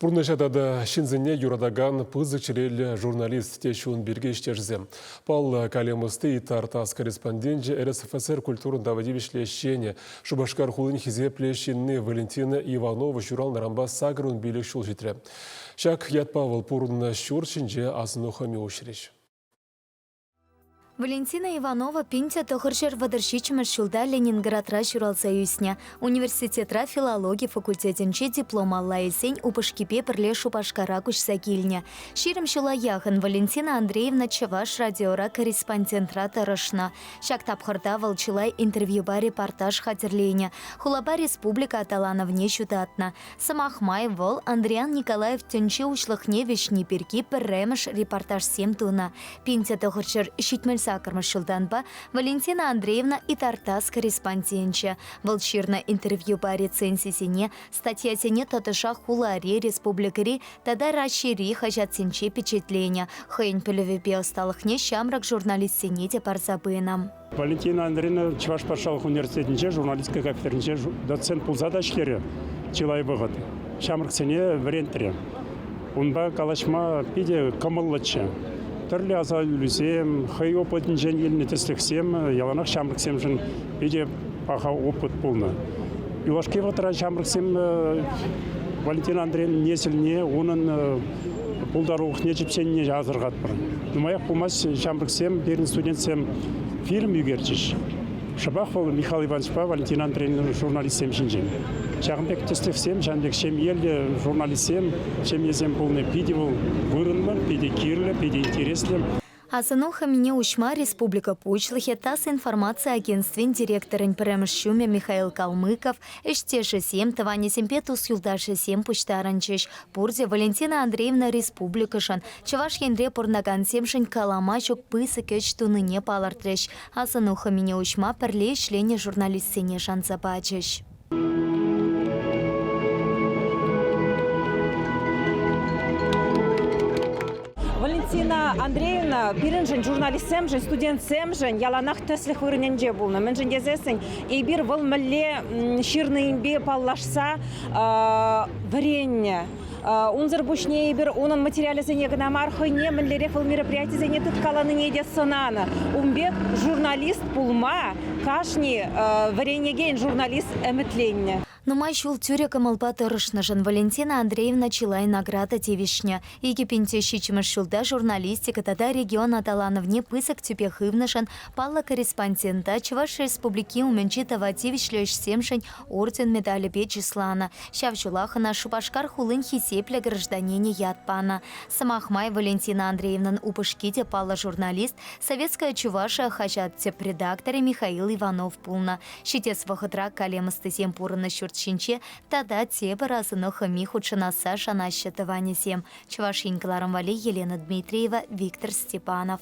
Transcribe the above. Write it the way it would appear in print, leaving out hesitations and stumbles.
Пурнӑҫа тата ҫынсене юратакан пысӑк чӗреллӗ журналист теҫҫӗ ун пирки ӗҫтешӗсем. Паллӑ калем ӑсти ИТАР-ТАСС корреспонденчӗ, РСФСР культурӑн тава тивӗҫлӗ ӗҫченӗ, Шупашкар хулин хисеплӗ ҫынни Валентина Иванова ҫуралнӑранпа 85 ҫул ҫитрӗ. Ҫак ятпа вӑл пурӑннӑ ҫурт ҫинче асӑну хӑми уҫрӗҫ. Валентина Иванова 1937 ҫулта Ленинградра ҫуралса ӳснӗ. Университетра филологи факультетӗнче диплом алла илсен упӑшкипе пӗрле Шупашкара куҫса килнӗ. 20 ҫула яхӑн Валентина Андреевна Чӑваш радиора корреспондентра тӑрӑшнӑ. Ҫак тапхӑрта вӑл чылай интервьюпа репортаж хатӗрленӗ, хулапа республика аталанӑвне ҫутатнӑ. Сӑмах май, вӑл Андриян Николаев тӗнче уҫлӑхне вӗҫни пирки пӗрремӗш репортажсем тунӑ. 1978 ҫултанпа Валентина Андреевна Итартас корреспонденчӗ. Вӑл ҫырнӑ интервьюпа рецензисене, статьясене тӑтӑшах хулари, республикӑри тата Раҫҫейри хаҫатсенче пичетленӗ. Хӑйӗн пӗлӗвӗпе ӑсталӑхне ҫамрӑк журналистсене те парса пынӑ. Валентина Андреевна Чӑваш патшалӑх университетӗнче журналистика кафедринче доцент пулса та ӗҫлерӗ чылай вӑхӑт. Ҫамрӑксене вӗрентрӗ. Унпа калаҫма питӗ кӑмӑллӑччӗ. Тӗрлӗ аса илӳсем, хӑй опытӗнчен илнӗ тӗслӗхсем яланах ҫамрӑксемшӗн питӗ паха опыт пулнӑ. Юлашки вӑхӑтра ҫамрӑксем Валентина Андреевна несӗлне, унӑн пултарулӑхне чӗпсенне асӑрхатпӑр. Нумаях пулмасть ҫамрӑксем, пирӗн студентсем фильм ӳкерчӗҫ. Шӑпах вӑл Михаил Ивановичпа Валентина Андреевна журналистсем ҫинчен. Ҫакӑн пек тӗслӗхсем, ҫавӑн пек ҫемьеллӗ журналистсем, ҫемьесем пулни питӗ вӑл вырӑнлӑ, питӗ кирлӗ, питӗ интереслӗ. Асӑну хӑмине уҫма республика Пуҫлӑхӗ, ТАСС информаци агентствин директорӗн пӗрремӗш ҫумӗ Михаил Калмыков, ӗҫтешӗсем, тӑванӗсемпе тус-юлташӗсем пуҫтарӑнчӗҫ. Пурте Валентина Андреевна республикӑшӑн, Чӑваш Енре пурӑнакансемшӗн калама ҫук пысӑк ӗҫ тунине палӑртрӗҫ. Асӑну хӑмине уҫма пӗрле ӗҫленӗ журналистсене шанса пачӗҫ. Валентина Андреевна пирӗншӗн, журналистсемшӗн, студентсемшӗн яланах тӗслӗх вырӑнӗнче пулнӑ. Мӗншӗн тесессӗн эпир вӑл мӗнле ҫырнинпе паллашса вӗреннӗ. Унсӑр пуҫне эпир унӑн материалӗсене кӑна мар, хӑйне мӗнлерех вӑл мероприятисене тыткаланине те сӑнанӑ. Ун пек журналист пулма кашни вӗренекен журналист ӗмӗтленнӗ. Нумай ҫул тӳрӗ кӑмӑлпа тӑрӑшнӑшӑн Валентина Андреевна чылай награда тивӗҫнӗ. 2007 ҫулта журналистика тата регион аталанӑвне пысӑк тӳпе хывнӑшӑн паллӑ корреспондента Чӑваш Республики умӗнчи тава тивӗҫлӗ ӗҫсемшӗн орден медалӗпе чысланӑ. Ҫав ҫулах ӑна Шупашкар хулин хисеплӗ гражданинӗ ят панӑ. Сӑмах май, Валентина Андреевнӑн упӑшки те паллӑ журналист, Советская Чувашия хаҫат тӗп редакторӗ Михаил Иванов пулнӑ. Ҫитес вӑхӑтра калем ӑстисем пурӑннӑ ҫурт ҫинче тата тепӗр асӑну хӑми хутшӑнасса шанаҫҫӗ тӑванӗсем. Чӑваш Ен кӑларӑм валли Елена Дмитриева, Виктор Степанов.